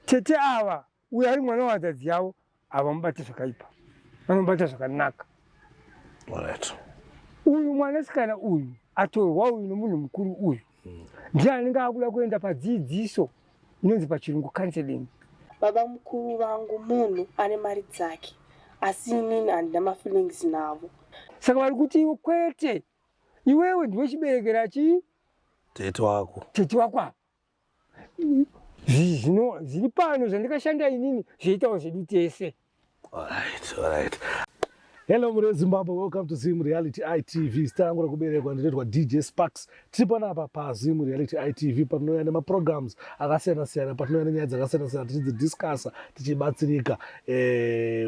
Tete ava, uyo ari mwana wahanzvadzi yavo, havamubati zvakaipa, vanomubata zvakanaka. Alright. Uyu mwanasikana uyu atorwa uyu nomunhu mukuru uyu ndiye anenge akuda kuenda padzidziso inonzi pachirungu counseling. Baba mukuru vangu munhu ane mari dzake asi inini handina mafeelings navo. Saka vari kuti iwe kwete, iwewe ndiwe chiberekera chii Tete wako. Tete wako apa. Zvino zviri pano zvandikashanda inini zvoitawo zvedu tese. Alright. Hello mure Zimbabwe, welcome to Zim Reality ITV. Zita rangu rekuberekwa ndinoitwa DJ Sparks. Tiri panapa paZim Reality ITV patinouya nemaprograms akasiyana siyana, patinouya nenyaya dzakasiyana siyana tichidzidiscussa tichibatsirika.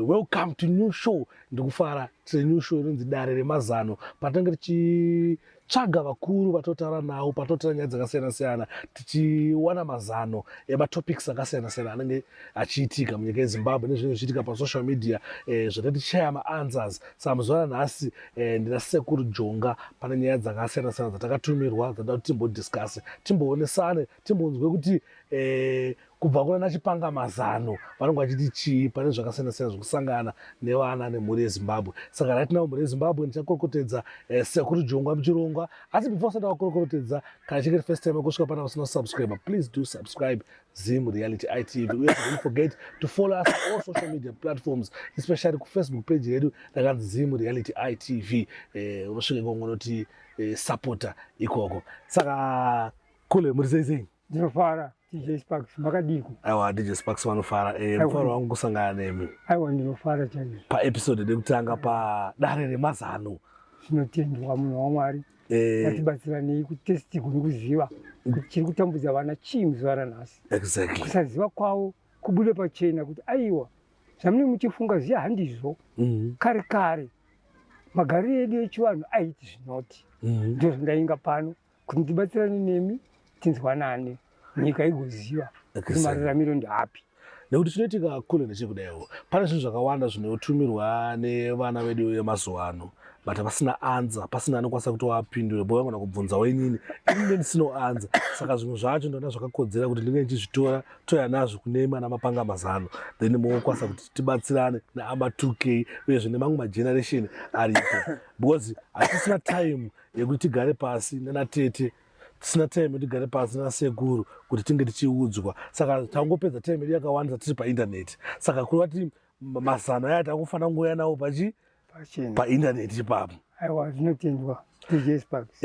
Welcome to new show. Ndikufara tine new show inonzi Dare Remazano patinenge tichitsvaga vakuru vatotaura navo, patinotaura nyaya dzakasiyana siyana tichiwana mazano ematopics akasiyana siyana anenge achiitika munyika yeZimbabwe nezvinenge zvichiitika pasocial media, zvatinenge tichishaya maanswers. Saka muzuva ranhasi ndina Sekuru Jonga pane nyaya dzakasiyana siyana dzatakatumirwa dzatoda kuti timbodiscuss, timboonesane, timbonzwe kuti kubva kuna nachipanga mazano vanenge vachiti chii pane zvakasiyana siyana zvekusangana nevana nemhuri yeZimbabwe. Saka right now mhuri yeZimbabwe ndichakorokotedza Sekuru Jongwa muchirongwa, asi before sati vakorokotedza, kana chinge first time kusvika pana usina subscribe, please do subscribe Zim Reality ITV. Uye don't forget to follow us on all social media platforms, especially kufacebook page yedu rakanzi Zim Reality ITV. Unosvika ikoko unoti supporter ikoko. Saka kule muri sei sei? Ndinofara, DJ Sparks, makadiko? Aiwa, DJ Sparks vanofara. Mufaro wangu kusangana nemi. Aiwa, ndinofara chaizvo. Paepisode yekutanga padare remazano. Zvinotendwa munhu waMwari. Ngatibatsiranei kuti tese tigone kuziva kuti chiri kutambudza vana chii muzuva ranhasi. Kusaziva kwavo kubude pachena kuti aiwa, zvamunenge muchifunga zviya handizvo. Kare kare magariro edu echivanhu aiti zvinoti. Ndizvo zvandainga pano kuti ndibatsirane nemi tinzwanane, nyika igoziva kuti mararamiro ndeapi. Nekuti chinoitika kule ndechekudaiwo, pane zvinhu zvakawanda zvinotumirwa nevana vedu vemazuva ano, but pasina answer, pasina anokwanisa kuti wapindure, bo vangona kubvunzawo inini, ini ndisino answer. Saka zvimwe zvacho ndoona zvakakodzera kuti ndinge ndichizvitora toya nazvo kune mana mapanga mazano, then mokwanisa kuti tibatsirane neama 2K uyezve nemamwe mageneration aripo, because hatisina time yekuti tigare pasi nanatete, tisina time yekuti tigare pasi nasekuru kuti tinge tichiudzwa. Saka tangopedza time yedu yakawandisa tiri paindaneti. Saka kureva kuti mazano aya takufanira kungoya nawo pachi pachena paindaneti ipapo. Aiwa, zvinotendwa, DJ Sparks.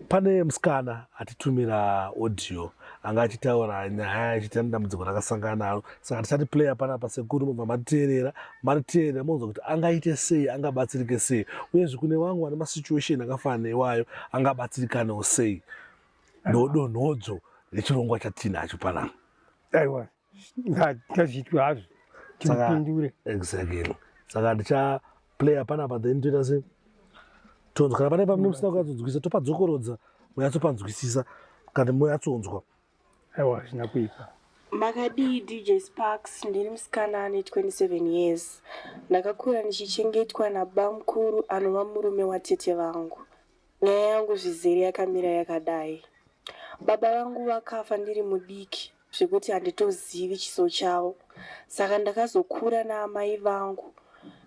Pane musikana atitumira audio anga achitaura nyaya achiti ane dambudziko rakasangana naro. Saka tichati player panapa, sekuru mobva matiteerera, mariteerera monzwa kuti angaite sei, angabatsirike sei, uyezve kune vamwe vane masituation akafanana neiwayo angabatsirikanewo sei. Ndodonhodzo rechirongwa chatinacho panapa. Aiwa, ngazviitwe hazvo, tipindure. Exactly. Saka ndicha player panapa, then toita se tonzwa. Kana pane pamune musina kunyatsodzwisa, topadzokorodza munyatsopanzwisisa kana munyatsonzwa. Aiwa, hazvina kuipa. Makadii DJ Sparks? Ndiri musikana ane 27 years. Ndakakura ndichichengetwa nabamukuru anova murume watete vangu. Nyaya yangu zvizere yakamira yakadai. Baba vangu vakafa ndiri mudiki zvekuti handitozivi chiso chavo. Saka ndakazokura naamai vangu.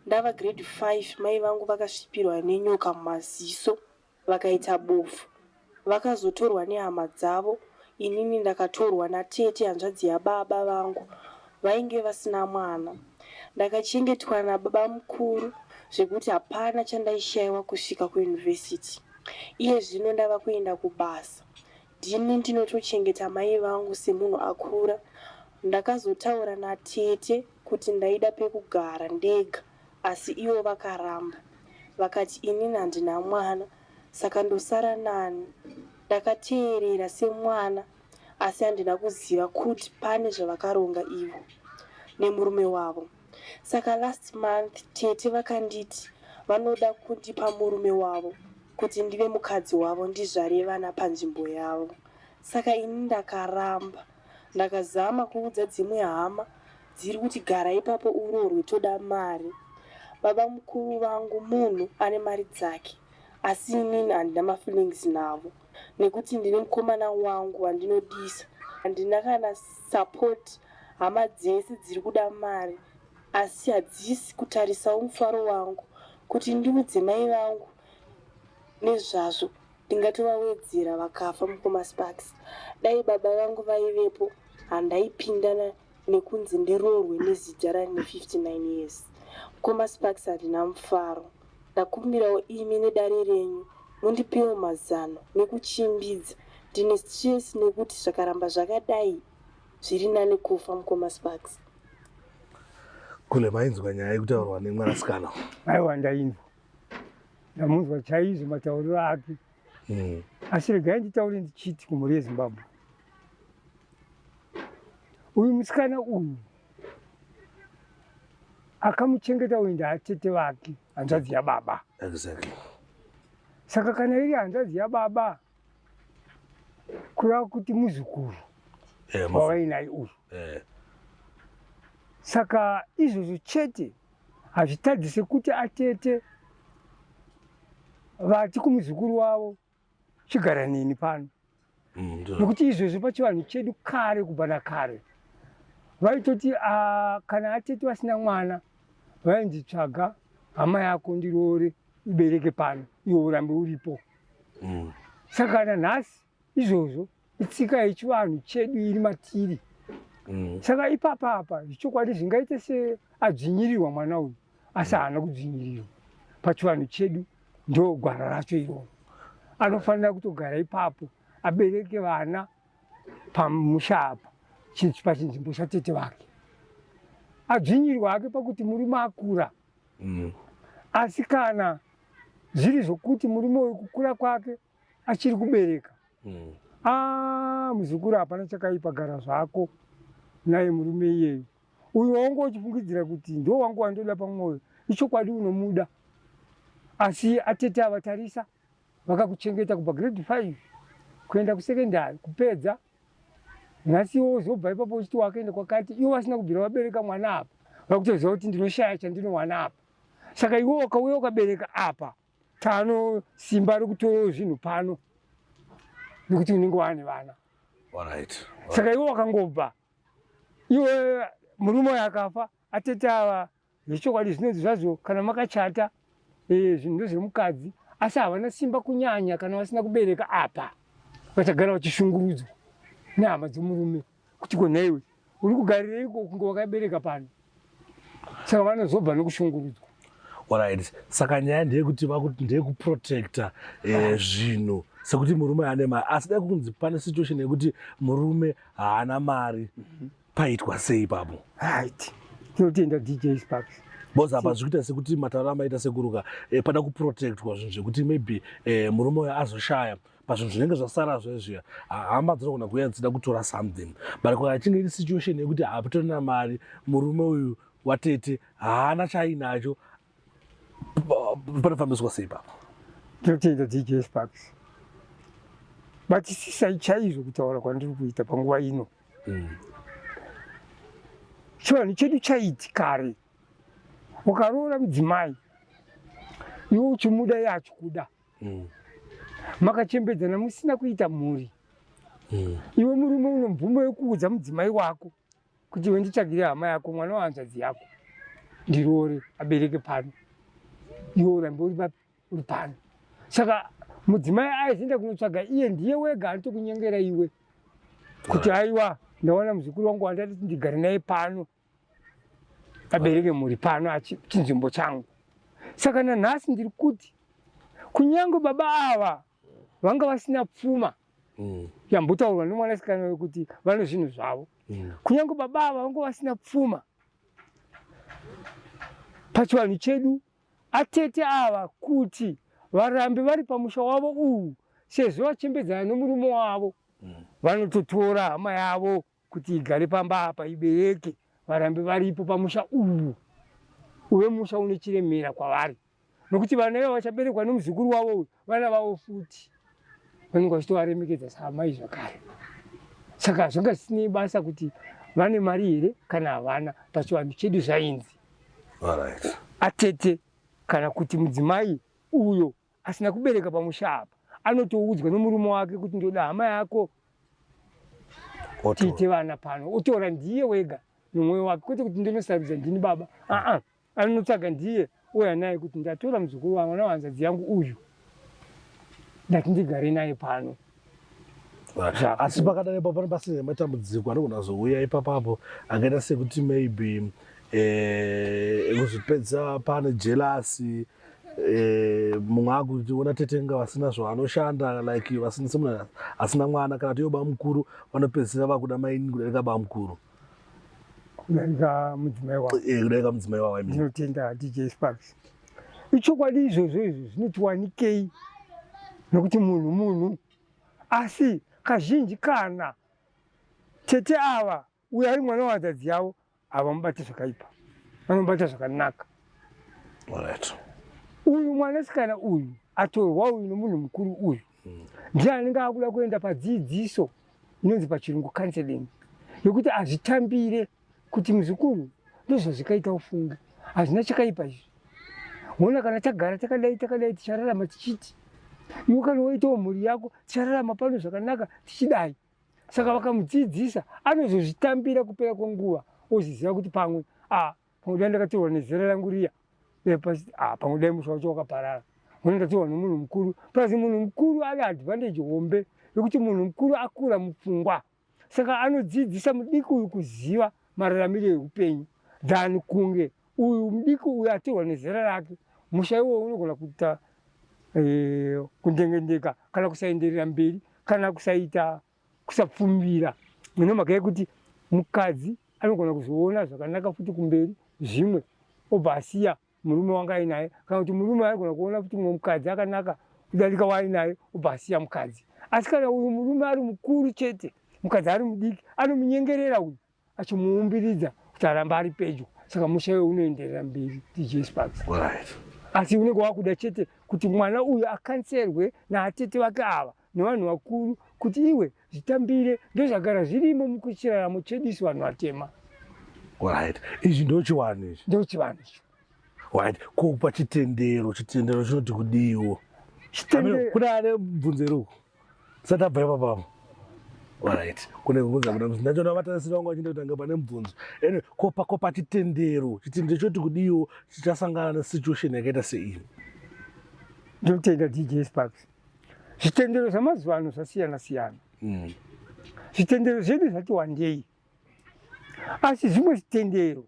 Ndava grade 5 mai vangu vakasvipirwa nenyoka mumaziso vakaita bofu. Vakazotorwa nehama dzavo, inini ndakatorwa natete hanzvadzi yababa vangu vainge vasina mwana. Ndakachengetwa nababa mukuru zvekuti hapana chandaishayiwa kusvika kuyunivhesiti. Iye zvino ndava kuenda kubasa. Ndini ndinotochengeta mai vangu semunhu akura. Ndakazotaura natete kuti ndaida pekugara ndega asi ivo vakaramba. Vakati inini handina mwana saka ndosara nani. Ndakateerera semwana asi handina kuziva kuti pane zvavakaronga ivo nemurume wavo. Saka last month tete vakanditi vanoda kundipa murume wavo kuti ndive mukadzi wavo ndizvare vana panzvimbo yavo. Saka ini ndakaramba. Ndakazama kuudza dzimwe hama dziri kuti gara ipapo uroorwe toda mari. Baba mukuru vangu munhu ane mari dzake asi inini handina mafeelings navo nekuti ndine mukomana wangu wandinodisa. Handina kana support. Hama dzese dziri kuda mari asi hadzisi kutarisawo mufaro wangu. Kuti ndiudze mai vangu nezvazvo ndingatovawedzera vakafa mukoma Sparks. Dai baba vangu vaivepo handaipindana nekunzi ndiroorwe nezidhara rine 59 years. Mukoma Sparks handina mufaro. Ndakumbirawo imi nedare renyu mundipewo mazano nekuchimbidza. Ndine stress nekuti zvakaramba zvakadai zviri nani kufa mukoma Sparks. Kule mainzwa nyaya yekutaurwa nemwanasikana? Aiwa, ndainzwa, ndamunzwa chaizvo matauriro ake. Asi regai nditaure ndichiti kumhuri yeZimbabwe, uyu musikana uyu akamuchengeta uyu ndaatete vake, hanzvadzi yababa. Saka kana iri hanzvadzi yababa, kureva kuti muzukuru wavainaye uyu. Saka izvozvo chete hazvitadzise kuti atete vati kumuzukuru wavo, "Chigara neni pano." Nokuti izvozvo pachivanhu chedu kare, kubva nakare, vaitoti kana atete vasina mwana, vainzi, "Tsvaga hama yako ndiroore, ibereke pano, iwe urambe uripo." Saka kana nhasi izvozvo itsika yechivanhu chedu iri matiri. Saka ipapa apa zvichokwadi zvingaite seadzvinyirirwa mwana uyu, asi haana kudzvinyirirwa. Pachivanhu chedu ndo gwara racho iroro, anofanira kutogara ipapo, abereke vana pamusha apa, pachinzvimbo chatete vake. Adzvinyirwa hake pakuti murume akura. Asi kana zviri zvokuti murume uyu kukura kwake achiri kubereka, ah, muzukuru, hapana chakaipa, gara zvako naye murume iyeyu. Uyu waunga uchifungidzira kuti ndo wangu wandoda pamwoyo, ichokwadi unomuda, asi atete avatarisa vakakuchengeta kubva grade 5 kuenda kusekendari kupedza. Nhasi iwe wozobva ipapo uchiti wakaenda kwakati, ivo vasina kubvira vabereka mwana apa, vakutoziva kuti ndinoshaya chandinowana apa. Saka iwe wakauya ukabereka apa, tano simba rekutorawo zvinhu pano nekuti unenge waane vana. Saka iwe wakangobva, iwe murume uyu akafa, atete ava zvechokwadi zvinonzi zvazvo kana makachata, zvinhu ndezvemukadzi, asi havana simba kunyanya kana vasina kubereka apa. Vachagara vachishungurudzwa nehama dzomurume kuti, "Ko nhaiwe, uri kugarireiko kunge wakabereka pano?" Saka vanozobva nokushungurudzwa. Alright, saka nyaya ndeyekuti vakuti ndeyekuprotecta zvinhu sekuti murume ane mari, asi dai kunzi pane situation yekuti murume haana mari, paitwa sei ipapo? Right, tinotenda DJ Sparks. Because apa zviri kuita sekuti matauro amaita sekuruka, pada kuprotectwa zvinhu zvekuti maybe murume uyo azoshaya, pazvinhu zvinenge zvasara zvezviya, hama dzinogona kuuya dzichida kutora something. But kana achinge iri situation yekuti hapatorina mari, murume uyu watete haana chaainacho, panofambiswa sei ipapo? Tinotenda DJ Sparks. Batisisai chaizvo kutaura kwandiri kuita panguva ino. Chivanhu chedu chaiti kare, ukaroora mudzimai, iwe uchimuda, iye achikuda, makachembedzana musina kuita mhuri, iwe murume uno mvumo yekuudza mudzimai wako kuti, "Iwe, nditsvagire hama yako, mwana wahanzvadzi yako, ndiroore, abereke pano, iwe urambe uri papi, uri pano." Saka mudzimai aizoenda kunotsvaga, iye ndiye wega anotokunyengera iwe kuti, "Aiwa, ndaona muzukuru wangu wandati ndigare naye pano, abereke mhuri pano chinzvimbo changu." Saka nanhasi ndiri kuti kunyange baba ava vanga vasina pfuma yambotaurwa nemwanasikana wekuti vane zvinhu zvavo, kunyange baba ava vanga vasina pfuma, pachivanhu chedu atete ava kuti varambe vari pamusha wavo uwu, sezvo vachembedzana nomurume wavo, vanototora hama yavo kuti igare pamba apa, ibereke, varambe varipo pamusha uwu, uve musha une chiremera kwavari, nokuti vana ivo vachaberekwa nomuzukuru wavo uyu vana vavo futi vanenge vachitovaremekedza saamai zvakare. Saka zvanga zvisinei basa kuti vane mari here kana havana. Pachivanhu chedu zvainzi atete kana kuti mudzimai uyo asina kubereka pamusha apa anotoudzwa nomurume wake kuti, "Ndoda hama yako tiite vana pano." Otora ndiye wega. nomwoyo wake, kwete kuti ndinosarudza ndini baba. Aa, anonotsvaga ndiye ouya naye kuti ndatora muzukuru wangu mwana wahanzvadzi yangu uyu, ndati ndigare naye pano. Asi pakadai ipapo pane pasina matambudziko anogona kuzouya ipapapo akaita sekuti maybe ekuzvipedza pane jealousy, mumwe akuti ona tete nga vasina zvavanoshanda, like vasina semunhu asina mwana, kana kuti ivo bamukuru vanopedzisira vakuda mainini kudarika bamukuru. Kudarika mudzimai wavo. Kudarika mudzimai wavo, I mean. Ndinotenda, DJ Sparks. Ichokwadi izvozvo, izvo zvinoti wanikei nokuti munhu munhu, asi kazhinji kana tete ava uyo ari mwana wahanzvadzi yavo havamubati zvakaipa, vanomubata zvakanaka. Uyu mwanasikana uyu atorwa uyu nomunhu mukuru uyu ndiye anenge akuda kuenda padzidziso inonzi pachirungu counseling, yokuti azvitambire kuti muzukuru ndozvazvikaita, ufunge hazvina chakaipa izvi. Ona kana tagara takadai takadai tichararama tichiti iwe kana waitawo mhuri yako tichararama pano zvakanaka tichidai. Saka vakamudzidzisa anozozvitambira kupera kwenguva, oziziva kuti pamwe a pamwe dai ndakatorwa nezera rangu riya, pamwe dai musha wacho wakaparara. Ona ndatorwa nomunhu mukuru. Plus munhu mukuru ane advantage hombe yekuti munhu mukuru akura mupfungwa, saka anodzidzisa mudiki uyu kuziva mararamiro eupenyu than kunge uyu mudiki uyu atorwa nezera rake. Musha iwowo unogona kuita kundengendeka kana kusaenderera mberi kana kusaita kusapfumbira, nemhaka yekuti mukadzi anogona kuzoona zvakanaka futi kumberi zvimwe, obva asiya murume wanga ainaye, kana kuti murume anogona kuona kuti mumwe mukadzi akanaka kudarika waainaye, obva asiya mukadzi. Asi kana uyu murume ari mukuru chete, mukadzi ari mudiki, anomunyengerera uyu achimuumbiridza kuti aramba ari pedyo, saka musha iwe unoenderera mberi, DJ Sparks. Asi unenge wakuda chete kuti mwana uyu akanserwe naatete vake ava nevanhu vakuru kuti iwe zvitambire, ndozvagara zvirimo mukuchiraramo chedu isu vanhu vatema. Right, izvi ndo chivanhu izvi. Ndo chivanhu icho. Right, ko pachitendero, chitendero chinoti kudiwo? Kune ane mubvunzo iri uku tisati abva ipapapo? Right, kune kubvunza kuna ndachona vatarisiri vangu vachinda kutanga pane mubvunzo. Anyway, ko pachitendero, chitendero choti kudiwo chichasangana nesituation yakaita seiyi? Ndinotenda, DJ Sparks. Zvitendero zvamazuva ano zvasiyana siyana. Zvitendero zvedu zvati wandei, asi zvimwe zvitendero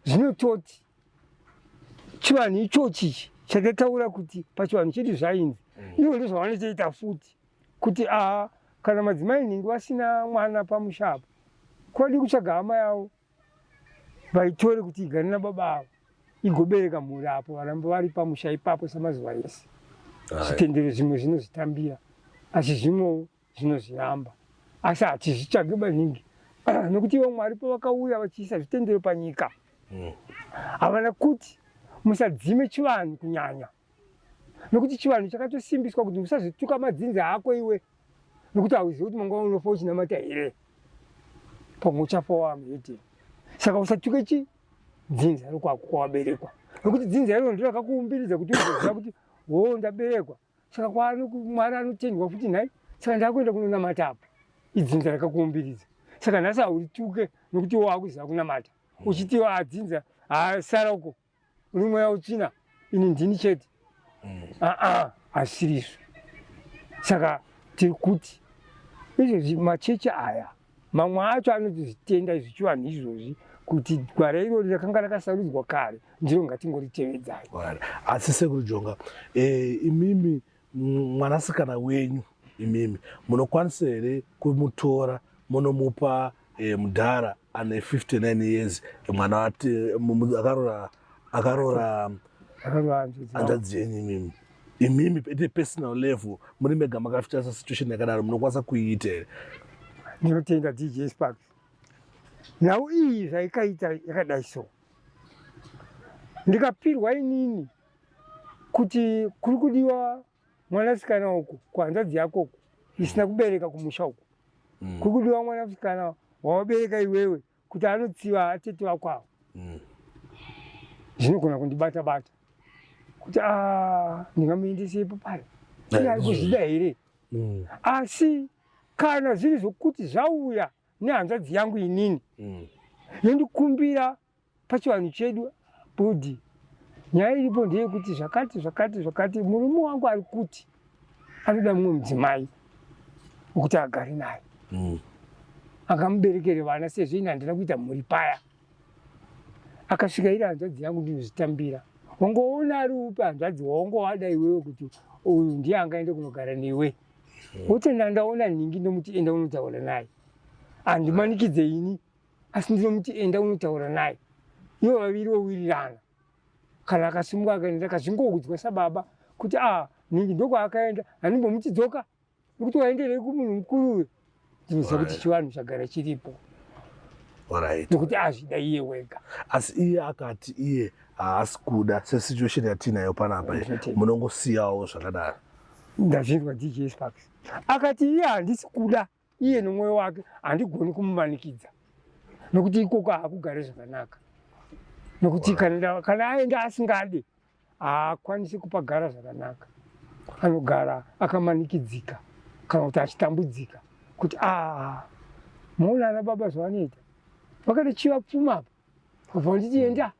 zvinototi chivanhu ichochi ichi chatataura kuti pachivanhu chedu zvainzi ivo ndozvavanotoita futi, kuti aa kana madzimai nhingi vasina mwana pamusha apo, kwadi kutsvaga hama yavo vaitore kuti igare nababa avo igobereka mhuri apo varamba vari pamusha ipapo samazuva ese. Zvitendero zvimwe zvinozvitambira, asi zvimwewo zvinozviramba, asi hatizvitsvagi maningi nokuti ivo Mwari pavakauya vachiisa zvitendero panyika havana kuti musadzime chivanhu kunyanya, nokuti chivanhu chakatosimbiswa kuti musazvituka madzinza ako iwe, nokuti hauzivi kuti mangwana unofa uchinamata here, pamwe uchafa wamuhedheni. Saka usatuke chi dzinza rokwako kwawaberekwa, nokuti dzinza iroro ndiro rakakuumbiridza kuti uzoziva kuti ho ndaberekwa, saka Mwari anotendwa futi nhai, saka ndakuenda kunonamata apo. Idzinza rakakuumbiridza, saka nhasi haurituke nokuti wakuziva kunamata uchiti adzinza hasara uko uri mweya utsvina, ini ndini chete. Aa, hazisirizvo. Saka tiri kuti izvozvi machechi aya mamwe acho anotozvitenda izvi chivanhu izvozvi kuti gwara irori rakanga rakasarudzwa kare ndiro ngatingoritevedzai. Right. Asi sekuru Jonga, imimi mwanasikana wenyu imimi munokwanisa here kumutora munomupa mudhara ane 59 years, mwana wati akarora hanzvadzi yenyu? Imimi at a personal level muri mega makafitarisa situation yakadaro, munokwanisa kuiita here? Ndinotenda, DJ Sparks. Nhau iyi zvaikaita yakadai so, ndikapirwa inini kuti kuri kudiwa mwanasikana uku kuhanzvadzi yako uku isina kubereka kumusha uku, kuri kudiwa mwanasikana wawabereka iwewe kuti anotsiva atete vako avo, zvinogona kundibata bata kuti a ndingamuendesepo pari, iye ari kuzvida here? Asi kana zviri zvokuti zvauya nehanzvadzi yangu inini. Yondikumbira pachivanhu chedu bhodhi. Nyaya iripo ndeyekuti zvakati zvakati zvakati, murume wangu ari kuti anoda mumwe mudzimai wekuti agare naye, akamuberekere vana, sezvo ini handina kuita mhuri paya. Akasvika iri hanzvadzi yangu, ndinozvitambira. Wangoona ari upi hanzvadzi waungowada iwewe kuti uyu ndiye angaende kunogara newe, wotenda ndaona nhingi, ndomuti enda unotaura naye. Handimanikidze ini, asi ndinomuti enda unotaura naye, ivo vaviri vowirirana. Kana akasimuka akaenda, kazvingoudzwa sababa kuti a nhingi ndokwaakaenda, handimbomuti dzoka nekuti waenderei kumunhu mukuru uyu. Ndinoziva kuti chivanhu chagara chiripo nekuti azvida iye wega. Asi iye akati iye haasi kuda, sesituation yatinayo panapa, munongosiyawo zvakadaro? Ndazvinzwa, DJ Sparks. Akati iye handisi kuda, iye nomwoyo wake, handigoni kumumanikidza nokuti ikoko haakugare zvakanaka, nokuti kana aenda asingade haakwanisi kupagara zvakanaka, anogara akamanikidzika kana kuti achitambudzika kuti a muona ana baba zvavanoita, vakatochiva pfuma apa, kubva nditi enda,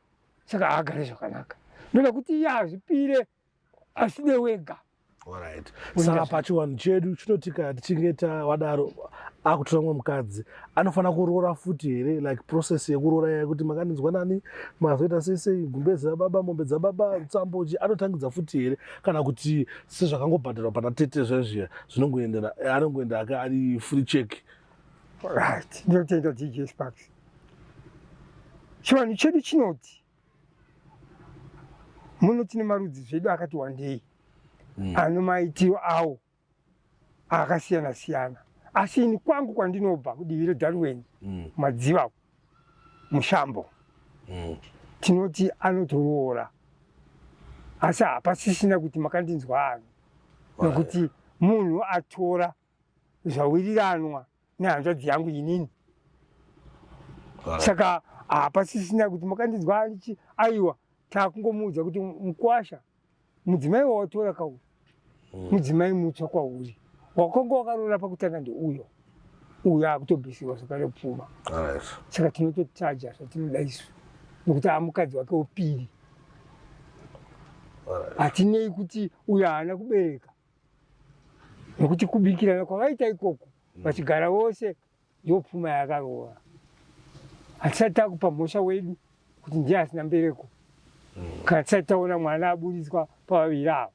saka haagare zvakanaka. Ndoda kuti iye azvipire aside wega. Alright. Saka pachivanhu chedu chinoti kana tichinge tawadaro akutora mumwe mukadzi, anofanira kuroora futi here? Like process yekuroora yekuti makandinzwa nani, mazoita sei sei, gumbezi rababa, mombe dzababa, tsambochi, anotangidza futi here, kana kuti sezvakangobhadharwa pana tete zvezviya zvinongoendera, anongoenda ake ari free check? Right, ndinotenda, DJ Sparks. Chivanhu chedu chinoti muno tine marudzi zvedu akati wandei, ano maitiro awo akasiyana siyana, asi ini kwangu kwandinobva kudivi reDharuweni, Madziva, mushambo, tinoti anotoroora, asi hapasisina kuti makandinzwa ani, nokuti munhu atora zvawiriranwa nehanzvadzi yangu inini, saka hapasisina kuti makandinzwa ani. Aiwa, takungomuudza kuti mukwasha, mudzimai wawatora kauri mudzimai mutsva kwauri, wakanga wakaroora pakutanga ndeuyo uyo akutobvisirwa zvakare pfuma. Saka tinotochaja zvatinoda isu nokuti amukadzi wake wopiri. Hatinei kuti uyo haana kubereka, nokuti kubikirana kwavaita ikoko vachigara vose ndiyo pfuma yaakaroora. Hatisati takupa mhosva wedu kuti ndiye asina mbereko kana tisati taona mwana aburitswa pavaviri ava.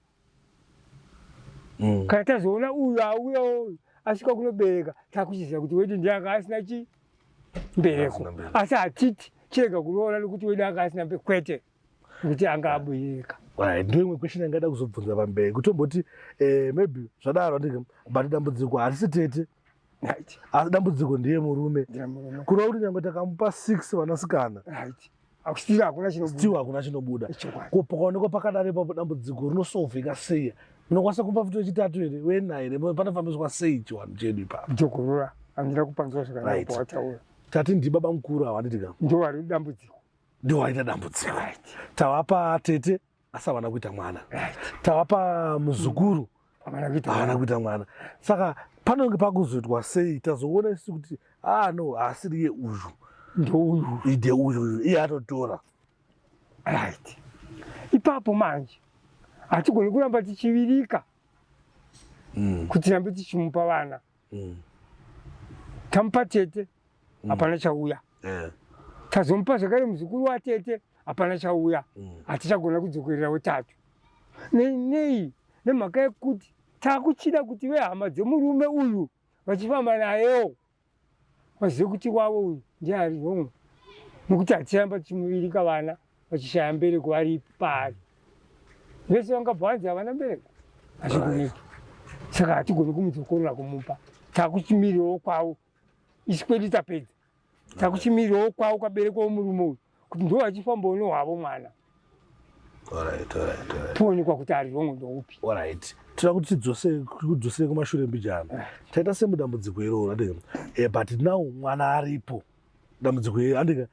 Kana tazoona uyu auyawo asvika kunobereka, takuchiziva kuti wedu ndiye anga asina chi mbereko. Asina mbereko. Asi hatiti chirega kuroora nokuti wedu anga asina mbereko, kwete, nokuti anga abereka. Right, ndo imwe question yangaida kuzobvunza pamberi, kutomboti maybe zvadaro ndike, but dambudziko harisi tete, asi dambudziko ndiye murume. Ndiye murume. Kureva kuti nyange takamupa six vanasikana, Right, still hakuna chinobuda. Still hakuna chinobuda. Chokwadi. Ko pakaonekwa pakadaro ipapo, dambudziko rinosolveka sei? Munokwanisa kumupa futi wechitatu here, wena here? Panofambiswa sei chiwanhu chedu ipapo? Dzokorora, handina kupanzwa zvakanaka pawataura. Tati ndibaba mukuru ava, handitika? Ndo vari dambudziko. Ndo waita dambudziko. Tavapa tete, asi havana kuita mwana. Tavapa muzukuru, havana kuita havana kuita mwana. Saka panonge pakuzoitwa sei? Tazoona isu kuti ah no, haasiri iye uyu. Ndouyu. Ide uyu uyu iye atotora. Right, ipapo manje hatigoni kuramba tichivirika kuti tirambe tichimupa vana. Tamupa tete, hapana chauya. Tazomupa zvakare muzukuru watete, hapana chauya. Hatichagona kudzokerera wetatu. Nei? Nemhaka yekuti takuchida kuti vehama dzemurume uyu vachifamba nayewo vazive kuti wavo uyu ndiye ari wrong, nokuti hatiramba tichimuvirika vana vachishaya mbereko vari paari vese, vangabva vanzi havana mbereko, hazvigoneki. Saka hatigoni kumudzokorora kumupa, takuchimirirawo kwavo. Isi kwedu tapedza, takuchimirirawo kwavo kwaberekwawo murume uyu kuti ndo vachifambawo nehwavo mwana, toonekwa kuti ari wrong ndoupi. Alright, toda kuti tidzosere kumashure mbijana. Taita semudambudziko iroro, andika? But now mwana aripo, dambudziko iri, andika?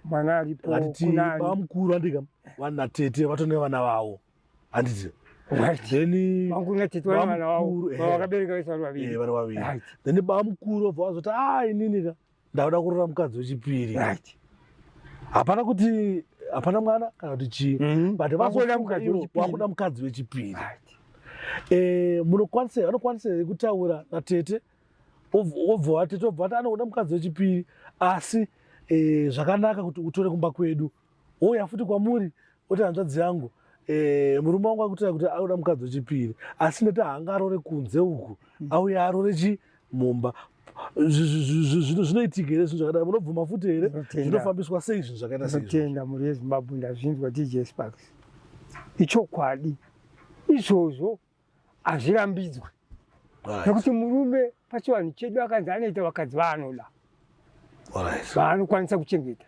Mwana aripo. Ngatiti Kunani? bamukuru, andika, vana tete vatone vana vavo, handiti? Then Vangu natete vane vana vavo. Bamukuru, Vakabereka vese vari vaviri. Vari vaviri. Right. Then bamukuru vobva vazoti a inini ka. Ndakuda kuroora mukadzi wechipiri. Hapana kuti hapana mwana kana kuti chii, but Vakuda mukadzi wechipiri. Wakuda mukadzi wechipiri. Munokwanisa, vanokwanisa here kutaura natete, obva watete obva vati anokuda mukadzi wechipiri, asi zvakanaka kuti utore kumba kwedu, ouya futi kwamuri oti, "Hanzvadzi yangu, murume wangu akutaura kuti akuda mukadzi wechipiri, asi ndati haangarore kunze uku, auya arore chi mumba." Zvinoitika here zvinhu zvakadai? Munobvuma futi here? Ndinotenda. Zvinofambiswa sei zvinhu zvakaita seizvo? Ndinotenda, mhuri yeZimbabwe. Ndazvinzwa, DJ Sparks. Ichokwadi izvozvo, hazvirambidzwe, nekuti murume pachivanhu chedu akanzi anoita vakadzi vaanoda, vaanokwanisa kuchengeta.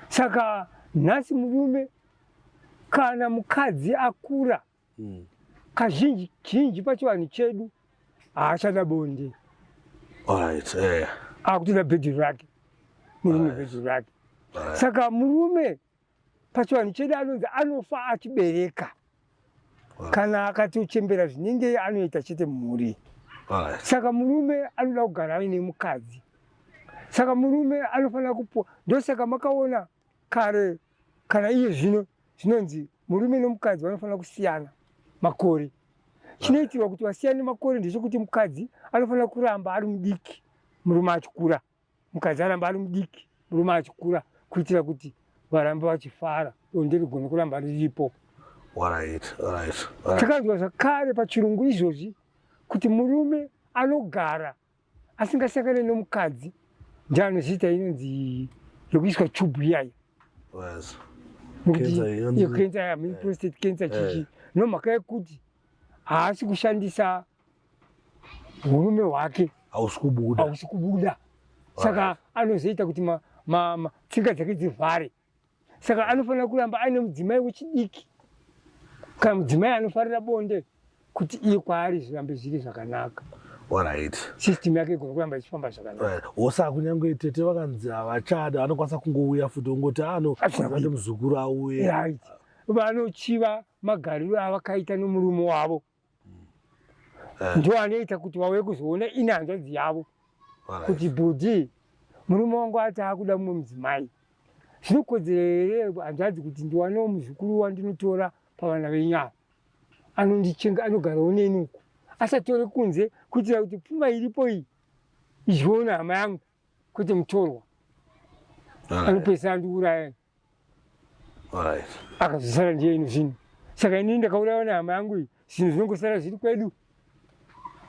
Saka nhasi murume, kana mukadzi akura, kazhinji zhinji pachivanhu chedu haachada bonde. Akutoda bhedhuru rake murume, bhedhuru rake. Saka murume pachivanhu chedu anonzi anofa achibereka. Kana akatochembera zvinenge, anoita chete mhuri. Saka murume anoda kugara aine mukadzi, saka murume anofanira kupuwa. Ndosaka makaona kare, kana iye zvino, zvinonzi murume nomukadzi vanofanira kusiyana makore. Chinoitirwa kuti vasiyane makore ndechekuti mukadzi anofanira kuramba ari mudiki murume achikura, mukadzi aramba ari mudiki murume achikura, kuitira kuti varambe vachifara, bonde rigone kuramba riripo. Takanzwa zvakare pachirungu izvozvi kuti murume anogara asingasangane nomukadzi ndianozviita inonzi yokuiswa chubhu iyaya. Cancer Cancer, prostate cancer, chichi, nomhaka yekuti haasi kushandisa urume hwake. Hausi kubuda. Hausi kubuda, saka anozoita kuti tsinga dzake dzivhare. Saka anofanira kuramba aine mudzimai wechidiki kana mudzimai anofarira bonde, kuti iye kwaari zvirambe zviri zvakanaka, system yake igone kuramba ichifamba zvakanaka. Wosa kunyange tete vakanzi havachada, vanokwanisa kungouya futi ongoti ano Hazvina ati muzukuru auye. Right, vanochiva magariro avakaita nomurume wavo, ndo anoita kuti vauye kuzoona ine hanzvadzi yavo, kuti, "Bhudhi, murume wangu ati akuda mumwe mudzimai. Zvinokodzera here, hanzvadzi, kuti ndiwanewo muzukuru wandinotora pavana venyu ava, anondichenga, anogarawo neni uku, asatore kunze, kuitira kuti pfuma iripo iyi idyiwewo nehama yangu, kwete mutorwa anopedzisa andiuraya?" Akazosara ndiye ino zvinhu. Saka inini ndakaurayiwa nehama yangu iyi, zvinhu zvinongosara zviri kwedu.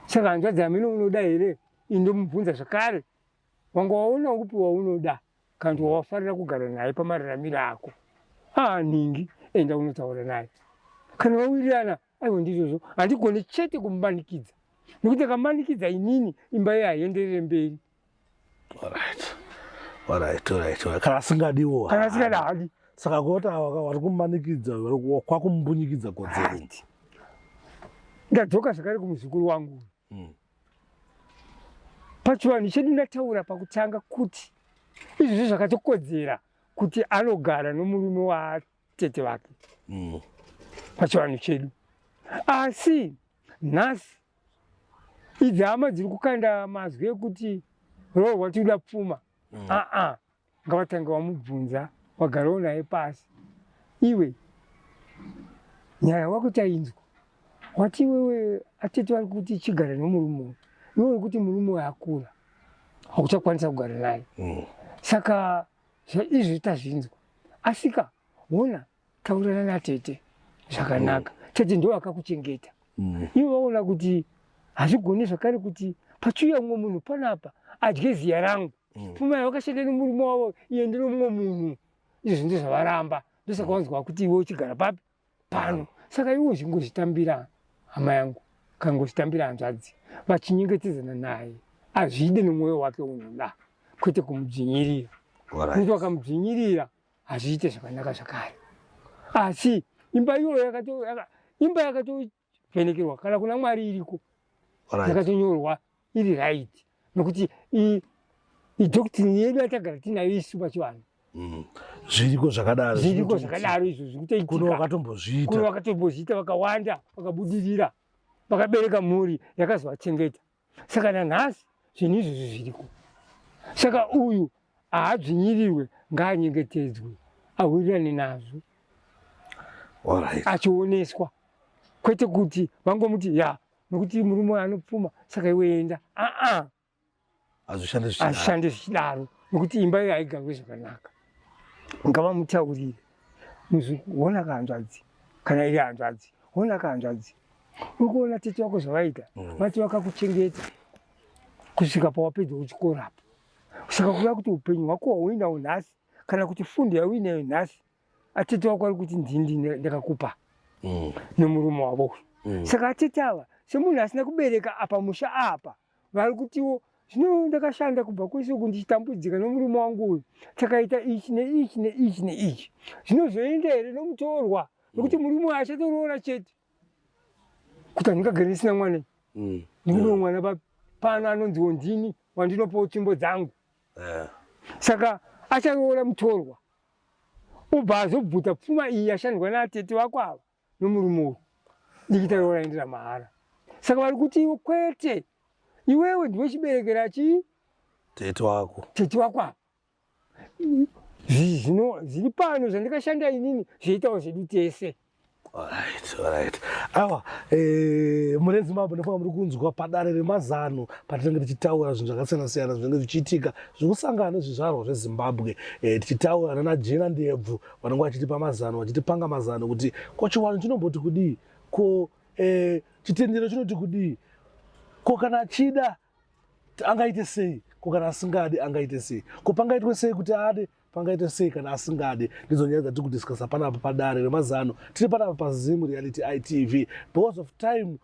Saka hanzvadzi, hamene unoda here? Ini ndomubvunza zvakare, wanga waona upi waunoda kana kuti wawafarira kugara naye pamararamiro ako? Aa, nhingi, enda unotaura naye. Kana vawirirana, aiwa, ndizvozvo. Handigoni chete kumumanikidza, nekuti akamanikidza inini, imba iye haienderere mberi. Alright. Kana asingadiwo. Kana asingadi, hadi. Saka kuti vari kumumanikidza, kwakumumbunyikidza kodzero. Right. Ndadzoka zvakare kumuzukuru wangu. Pachivanhu chedu ndataura pakutanga kuti izvozvo zvakatokodzera kuti anogara nomurume watete vake pachivanhu chedu. Asi nhasi idzi hama dziri kukanda mazwi ekuti rohwa, tikuda pfuma, aa, ngavatange vamubvunza, vagarawo naye pasi. Iwe, nyaya wako tainzwa, wati iwewe atete vari kuti chigara nomurume uyu, iwe uri kuti murume uyu akura, hakuchakwanisa kugara naye. Saka izvi tazvinzwa, asika ona, taurirana natete zvakanaka. Tete ndo akakuchengeta. Ivo vaona kuti hazvigoni zvakare kuti pachiuya mumwe munhu panapa adye ziya rangu, pfuma yavakashanda nemurume wavo iende nomumwe munhu. Izvi ndozvavaramba, ndosaka wanzwa kuti iwe uchigara papi pano. Saka iwe uchingozvitambira, hama yangu, kana ngozvitambira, hanzvadzi, vachinyengetedzana naye azvide nomwoyo wake unoda, kwete kumudzvinyirira, nekuti vakamudzvinyirira hazviite zvakanaka zvakare. Asi imba iyoyo imba yakatovhenekerwa kana kuna Mwari iriko, yakatonyorwa iri right, nekuti idoctrine yedu yatagara tinayo isu pachivanhu. Zviriko zvakadaro. Zviriko zvakadaro izvo zvikutoitika. Kuno wakatombozviita. Kuno vakatombozviita vakawanda, vakabudirira, vakabereka mhuri yakazovachengeta. Saka nanhasi zvinhu izvozvo zviriko. Saka uyu haadzvinyirirwe, ngaanyengetedzwe, awirirane nazvo. Alright. Achioneswa, kwete kuti vangomuti ya nokuti murume anopfuma saka iwe enda. Aa, hazvishande zvichidaro. Hazvishande zvichidaro, nokuti imba iyo haigarwe zvakanaka. Ngavamutaurire, muzukuru, hona kahanzvadzi, kana iri hanzvadzi, hona kahanzvadzi, uri kuona tete wako zvavaita, vati vakakuchengeta kusvika pawapedza kuchikoro apo. Saka kureva kuti upenyu hwako hwauinawo nhasi, kana kuti fundo yauinayo nhasi, atete wako ari kuti ndini ndakakupa nemurume wavo uyu. Saka atete ava, semunhu asina kubereka apa musha apa, vari kutiwo zvino ndakashanda kubva kwese uku ndichitambudzika nomurume wangu uyu, takaita ichi neichi neichi neichi, zvinozoenda here nomutorwa? Nokuti murume uyu achatoroora chete, kuti handingagare ndisina mwana. Ndikudiwo mwana pano anonziwo ndini wandinopawo tsvimbo dzangu. Saka acharoora mutorwa, obva azobvuta pfuma iyi yashandwa naatete vako ava nomurume uyu, dikita roora raendera mahara. Saka vari kuti iwo kwete, iwewe ndiwe chiberekera chii tete wako. Tete wako ava. Zvino zviri pano zvandikashanda inini zvoitawo zvedu tese. Alright. Awa, mune Zimbabwe, ndofunga muri kunzwa padare remazano patinenge tichitaura zvinhu zvakasiyana siyana zvinenge zvichiitika zviri kusangana nezvizvarwa zveZimbabwe, tichitaura nana Jena Ndebvu vanenge vachitipa mazano, vachitipanga mazano kuti ko chiwanhu chinomboti kudii, ko chitendero chinoti kudii, ko kana achida angaite sei, ko kana asingadi angaite sei, ko pangaitwe sei kuti ade, pangaite sei kana asingade. Ndidzo nyaya dzatiri kudiscussa panapa padare remazano. Tiri panapa paZim Reality ITV. Because of time,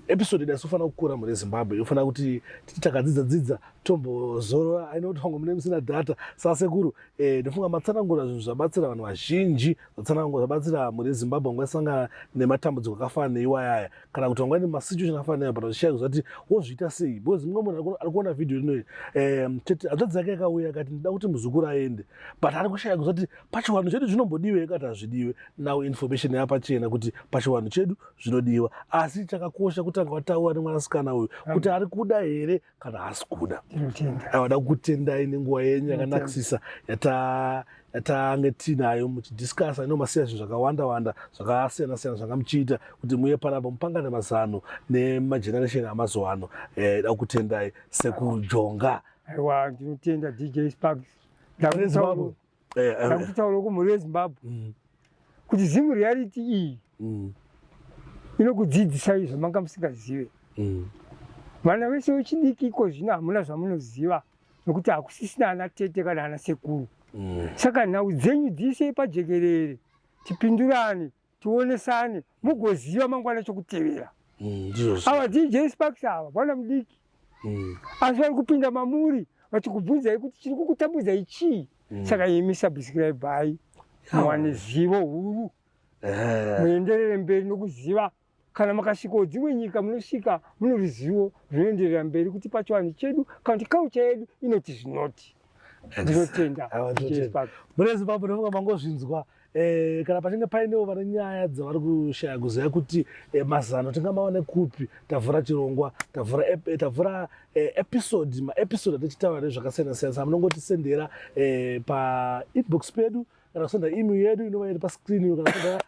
episode yedu aisifanira kukura mune Zimbabwe, inofanira kuti titi takadzidza dzidza tombozorora. Aina kuti wangu mune musina data sasekuru, ndofunga matsanangura zvinhu zvabatsira vanhu vazhinji, zvatsanangura zvabatsira mune Zimbabwe vanga vasangana nematambudziko akafanana neiwayaya, kana kuti vanga nemasituation akafanana neaya, but vachishaya kuzati wozviita sei, because mumwe munhu ari kuona vhidhiyo inoyi, tete hanzvadzi yake yakauya akati ndida kuti muzukuru aende, but ari kushaya kuzati pachiwanhu chedu zvinombodiwe, akati hazvidiwe. Now information yapachena kuti pachiwanhu chedu zvinodiwa, asi chakakosha kutanga wataura nemwanasikana uyu kuti ari kuda here kana haasi kuda. Tinotenda. Aiwa, da kukutendai nenguva yenyu yakanakisisa yatange tinayo muchidiscussa. Ino masiya zvinhu zvakawanda wanda zvakasiyana siyana zvanga muchiita kuti muye panapa mupangane mazano nemageneration amazuva ano. Da kukutendai, Sekuru Jonga. Aiwa, ndinotenda, DJ Sparks. Mune Zimbabwe. Ndakutaura kumhuri yeZimbabwe kuti Zim Reality iyi inokudzidzisai zvamanga musingazive. Vana vese vechidiki iko zvino hamuna zvamunoziva, nokuti hakusisina ana tete kana ana sekuru. Saka nhau dzenyu dziisei pajekerere, tipindurane, tionesane, mugoziva mangwana chokutevera. Ndizvozvo. Ava DJ Sparks ava vana mudiki, asi vari kupinda mamuri vachikubvunzai kuti chiri kukutambudzai chii. Saka imi subscribai, muwane zivo huru, muenderere mberi nokuziva. Kana makasvikawo dzimwe nyika, munosvika mune ruzivo runoenderera mberi kuti pachivanhu chedu kana kuti culture yedu inoti zvinoti. Ndinotenda, Aiwa, DJ ndinotenda. Sparks. Mune Zimbabwe, ndofunga mangozvinzwa. Kana pachinge painewo vane nyaya dzavari kushaya kuziva kuti mazano tingamawane kupi, tavhura chirongwa, tavhura episode, maepisode atichitaura nezvakasiyana siyana. Saka munongotisendera painbox pedu, kana kusenda email yedu inova iri pascreen iyo, kana kusenda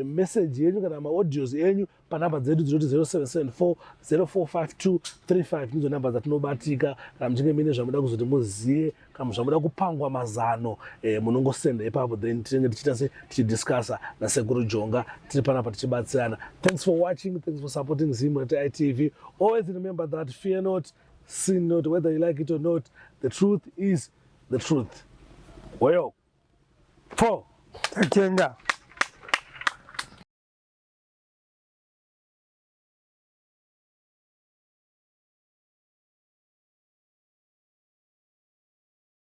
message yenyu kana maaudios enyu panhamba dzedu dzinoti 0774 0452 35. Ndidzo nhamba dzatinobatika. Kana muchinge muine zvamuda kuzoti muzive, kana zvamuda kupangwa mazano, munongosenda ipapo, then tinenge tichiita se tichidiscussa naSekuru Jonga. Tiri panapa tichibatsirana. Thanks for watching, thanks for supporting Zim ITV. Always remember that fear not, sin not, whether you like it or not, the truth is the truth. Wayo four. Tatenda.